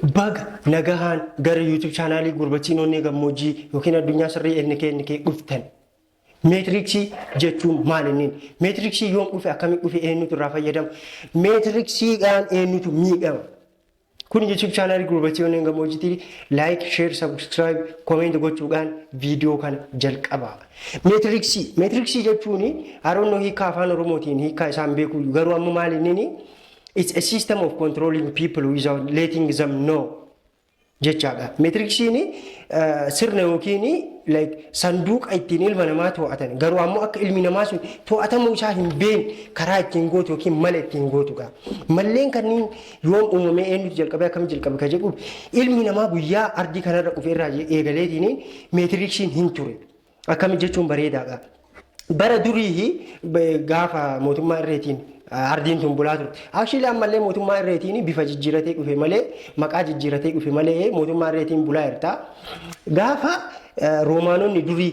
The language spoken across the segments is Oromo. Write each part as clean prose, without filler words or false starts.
Baga nagahaan gara YouTube chaanaalii Gurbattiin Onnee Gammoojjii yookiin Addunyaa Sirrii NKNK dhuftan. Matrixii jechuun maal inni? Matrixii yoom dhufe, akkamitti dhufe, eenyutu irraa fayyadama? Matrixiidhaan eenyutu miidhama? Kun YouTube chaanaalii Gurbattii Onnee Gammoojjiitti like, share, subscribe, comment gochuudhaan viidiyoo kana jalqaba. Matrixii jechuun haroonnoo hiikaa afaan Oromootiin hiikaa isaan beeku, garuu ammoo maal inni? It's a system of controlling people without letting them know jechaadha. Matrixiin sirna yookiin like sanduuqa ittiin ilma namaa to'atan, garuu ammoo akka ilmi namaa sun to'atamuu isaa hin beekne karaa ittiin gootu yookiin mala ittiin gootudha. Malleen kanneen yoom uumamee, eenyutu jalqabee, akkamitti jalqabe ka jedhu, ilmi namaa guyyaa ardii kanarra dhufe irraa eegaleetiin matrixiin hin ture. Akkami jechuun bareedaadha. Bara durii gaafa mootummaa irreetiin ardiin tun bulaa turte. Actually ammallee mootummaa irreetiin bifa jijjiiratee dhufe malee, maqaa jijjiiratee dhufe malee, mootummaa irreetiin bulaa jirta. Gaafa Roomaanonni durii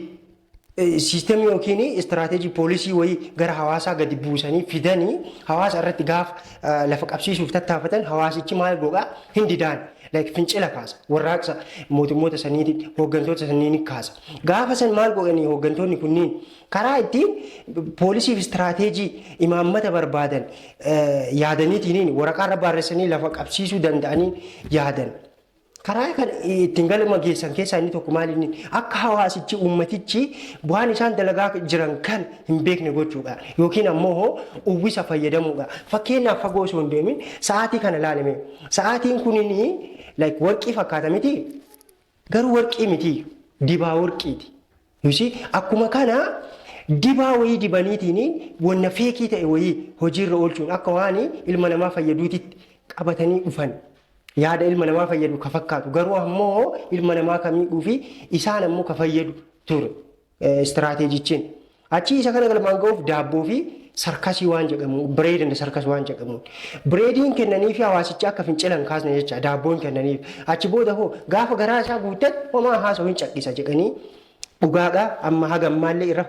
systemii yookiin istirateejii poolisii wayii gara hawaasaa gadi buusanii fidanii hawaasa irratti gaafa lafa qabsiisuuf tattaafatan, hawaasichi maal godhaa? Hin didaan. Like fincila kaasa, warraaqsa mootummoota saniitiin hooggantoota saniin kaasa. Gaafa san maal godhanii hooggantoonni kunniin? Karaa ittiin poolisiif istiraateejii imaammata barbaadan yaadaniitiin waraqaa irra barreessanii lafa qabsiisuu danda'anii yaadan. Karaa kan ittiin galma geessan keessaa inni tokko maal inni? Akka hawaasichi, uummatichi waan isaan dalagaa jiran kan hin beekne gochuudha. Yookiin ammoo uwwisa fayyadamuudha. Fakkeenyaaf, fagoo osoo hin deemin sa'aatii kana ilaalame. Sa'aatiin kunin like warqii fakkaata miti? Garuu warqii miti. Dibaa warqiiti. You akkuma kana dibaa wayii dibaniitiin wanna fake ta'e wayii hojiirra oolchuun akka waan ilma namaa fayyaduutitti qabatanii dhufan. Yaada ilma namaa fayyadu ka fakkaatu, garuu ammoo ilma namaa ka miidhuu fi isaan ammoo ka fayyadu ture istiraateejichiin. Achii isa kana galmaan ga'uuf daabboo fi sarkasii waan jedhamu, bread and circus waan jedhamu. Breadiin kennanii fi hawaasichi akka fincilan kaasne jecha daabboon kennaniif. Achi booda hoo gaafa garaa isaa guuttate homaa haasa'u, hin caqqisa jedhanii. Dhugaadha, amma haga ammaallee irra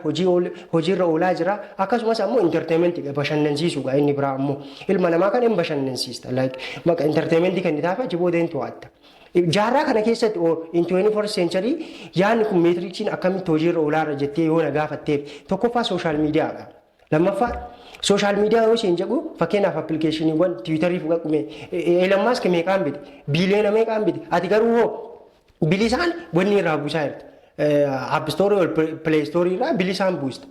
hojiirra oolaa jira. Akkasumas ammoo entertainmentii, bashannansiisuudha. Inni biraa ammoo ilma namaa kan hin bashannansiista, like maka entertainmentii kan taaf achi booda hin to'atta. Jaarraa kana keessatti, in 21st century, yaadni kun, matrixiin akkamitti hojiirra oolaarra jettee yoo na gaafatteef, tokkoffaa social mediadha. Lammaffaa, social media yoo isheen jedhu, fakkeenyaaf applicationiiwwan Twitterii fudhadhume. Elon Musk meeqaan bite? Biiliyoona meeqaan bite? Ati garuu hoo bilisaan wanni irraa buusaa jirta. App Store, Play Store irraa bilisaan buusta.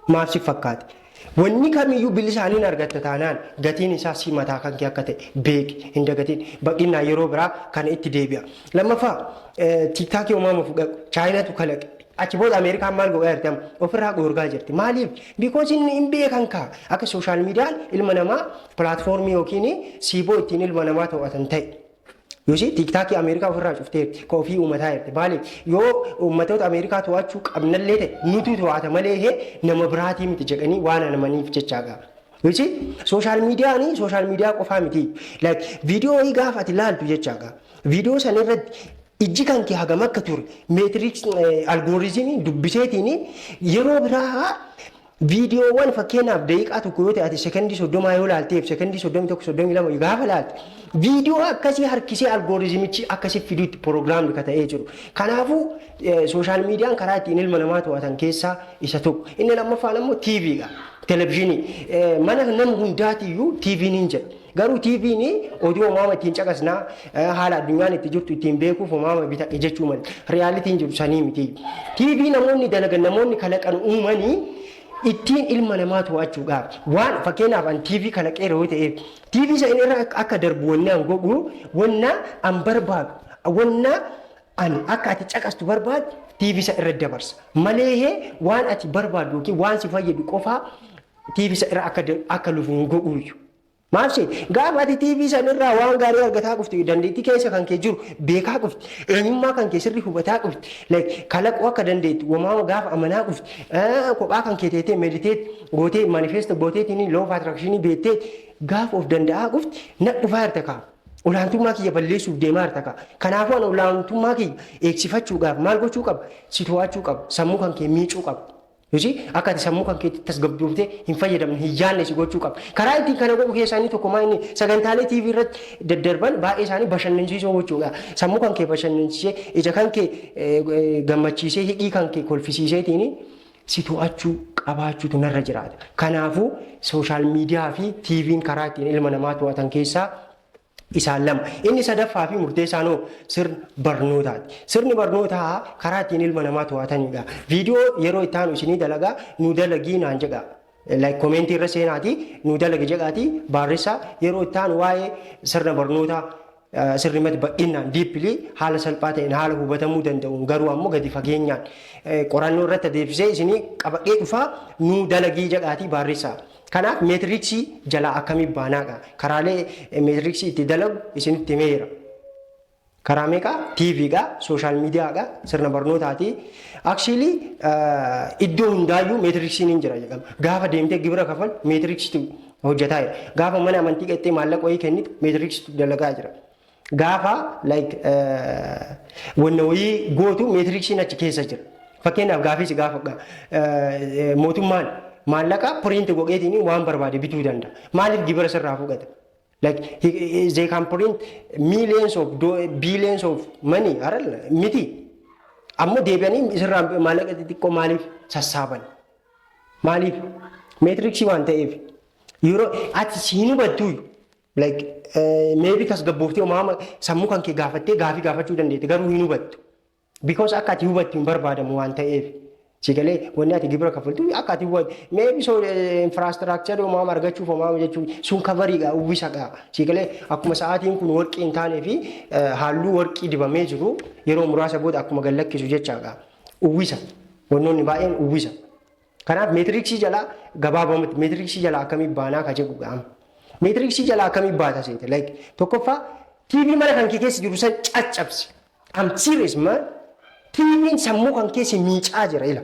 Maaf si fakkaate? Wanni kamiyyuu bilisaaniin argatta taanaan gatiin isaa si mataa kan kee akka ta'e beeki, hin dagatiin. Baqinnaa yeroo biraa kana itti deebi'a. Lammaffaa, TikTokii uumamu fudhadhu. Chaayinaatu kalaqe. Achi booda Ameerikaan maal godhaa jirti amma? Ofirraa dhoorgaa jirti. Maaliif? Because inni hin beekan kaa akka social mediaan ilma namaa platformii yookiin siiboo ittiin ilma namaa to'atan ta'e. Yoosii TikTokii Ameerikaa ofirraa cufteerti. Ka ofii uummataa jirti. Maaliif? Yoo uummatoota Ameerikaa to'achuu qabnallee ta'e, nutu to'ata malee nama biraatii miti jedhanii waan amaniif jechaa qaba. Yoosii social mediaan social media qofaa miti. Like viidiyoo wayii gaafa ati ilaaltu jechaa qaba. Viidiyoo sana irratti ijji kan kee hagam akka ture matrix algorithmii dubbiseetiin yeroo biraa viidiyoowwan, fakkeenyaaf daqiiqaa 1 yoo ta'e, ati sekondii 30 yoo laalteef, sekondii 31, 32 gaafa laalte, viidiyoo akkasii harkisee algorithmichi akkasii fiduutti programni ka ta'ee jiru. Kanaafuu social mediaan karaa ittiin ilma namaa to'atan keessaa isa tokko. Inni lammaffaan ammoo TVdha. Televezyiinii. Mana nama hundaatiyyuu TV'n hin jira. Garuu TV'n oduu homaama ittiin caqasnaa, haala addunyaan itti jirtu ittiin beekuuf homaama bitadhe jechuu malee realityn jiru sanii miti. TV namoonni dalagan, namoonni kalaqan, uumanii ittiin ilma namaa to'achuudhaaf. Waan fakkeenyaaf an TV kalaqeera yoo ta'e, TV isa irra akka darbu wanni an godhu, wanna an barbaadu, wanna an akka ati caqastu barbaadu TV isa irra dabarsa malee, waan ati barbaadu yookiin waan si fayyadu qofaa TV isa irra akka lufu hin godhu. Maaf see? Gaafa ati TV sanirraa waan gaarii argataa dhuftu, dandeettii keessa kan kee jiru beekaa dhufti, eenyummaa kan kee sirrii hubataa dhufti, like kalaquu akka dandeettu womaa gaafa amanaa dhufti, kophaa kan kee teetee meditate gootee, manifest gooteetiin, law of attraction beektee gaafa of danda'aa dhufti, na dhufaa jirta kaa. Olaantummaa kiyya balleessuuf deemaa jirta kaa. Kanaafuu ani olaantummaa kiyya eegsifachuudhaaf maal gochuu qaba? Si to'achuu qaba. Sammuu kan kee miicuu qaba. Yusi akka ati sammuu kan keetti tasgabdooftee hin fayyadamne, hin yaadne si gochuu qaba. Karaa ittiin kana godhu keessaa inni tokko maa inni sagantaalee TV irratti daddarban baay'ee isaanii bashannansiisoo gochuudha. Sammuu kan kee bashannansiisee, ija kan kee gammachiisee, hidhii kan kee kolfisiiseetiin si to'achuu qabaachuutu narra jiraata. Kanaafuu social media fi TV'n karaa ittiin ilma namaa to'atan keessaa isaan lama. Inni sadaffaa fi murteessaan hoo sirna barnootaati. Sirni barnootaa karaa ittiin ilma namaa to'atanidha. Viidiyoo yeroo itti aanu isinii dalagaa, nu dalagii naan jedha. Like comment irra seenaati nu dalagi jedhaati barreessaa. Yeroo itti aanu waa'ee sirna barnootaa sirrimatti bal'inaan, deeply, haala salphaa ta'een, haala hubatamuu danda'uun, garuu ammoo gadi fageenyaan qorannoo irratti adeemsisee isinii qabadhee dhufaa, nu dalagii jedhaatii barreessaa. Kanaaf matrix jalaa akkamii baanaadha? Karaalee matrix itti dalagu isinitti himeera. Karaa meeqa? TVdha, social mediadha, sirna barnootaati. Actually iddoo hundaayyuu matrixiin hin jira jedhama. Gaafa deemtee gibira kafal matrixitu hojjetaa jira. Gaafa mana amantii qexxee maallaqa wayii kennitu matrixitu dalagaa jira. Gaafa like wanna wayii gootu matrixiin achi keessa jira. Fakkeenyaaf gaafii si gaafa mootummaan maallaqa print godheetiin waan barbaade bituu danda'a. Maaliif gibira sirraa fudhata? Like they can print millions of billions of money aral miti. Ammoo deebi'anii sirraa maallaqa xixiqqoo maaliif sassaaban? Maaliif? Matrix waan ta'eef. Yeroo ati siin hubattu like maybe tasgabbooftee uumama sammuu kan kee gaafattee gaafii gaafachuu dandeette, garuu hin hubattu. Because akka ati hubattu hin barbaadamu waan ta'eef. Sigalee wanni ati gibira kaffaltu akka ati hubattu maybe so infrastructure uumama argachuuf uumama jechuun sun coveriidha, uwwisadha. Sigalee akkuma sa'aatiin kun warqii hin taanee fi halluu warqii dibamee jiru yeroo muraasa booda akkuma gallakkisu jechaadha. Uwwisa. Wannoonni baay'een uwwisa. Kanaaf matrix jalaa gabaabamatti matrix jalaa akkamii baanaa ka jedhu gaama. Matrix jalaa akkamii baata seete? Like tokkoffaa TV mana kan kee keessa jiru san caccabsi. I'm serious, man. TV'n sammuu kan keessa miicaa jira ila.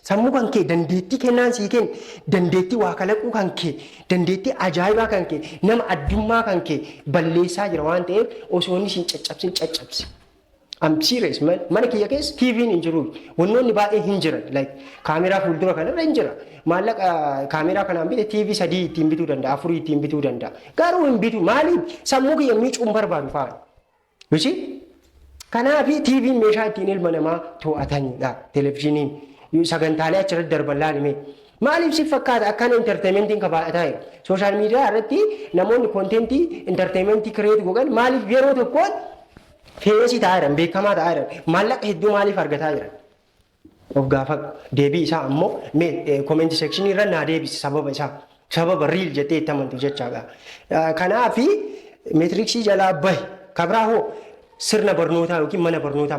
Sammuu kan kee, dandeettii kennaan sii kennu, dandeettii waa kalaquu kan kee, dandeettii ajaa'ibaa kan kee, nama addummaa kan kee balleessaa jira waan ta'eef osoo inni siin caccabsin caccabsi. I'm serious, man. Mana kiyya keessa TV'n hin jiru. Wannoonni baay'een hin jiran. Like kaameraa fuuldura kanarra hin jira. Maallaqa kaameraa kanaan bite TV sadii ittiin bituu danda'a, afurii ittiin bituu danda'a. Garuu hin bitu. Maaliif? Sammuu kiyya miicuu hin barbaadu fa'a. You see? Kanaaf TV'n meeshaa ittiin ilma namaa to'atanidha. Televizyiiniin sagantaalee achirratti darban laalime. Maaliif si fakkaata akkana entertainmentiin ka baay'ataa jira? Social media irratti namoonni content entertainment create godhan maaliif yeroo tokkoon famous ta'aa jiran, beekamaa ta'aa jiran, maallaqa hedduu maaliif argataa jiran? Of gaafadhu. Deebii isaa ammoo mee comment section irra naa deebisi, sababa isaa. Sababa real jettee itti amantu jechaadha. Kanaafi matrix jalaa bahi. Kabraa hoo sirna barnootaa yookiin mana barnootaa.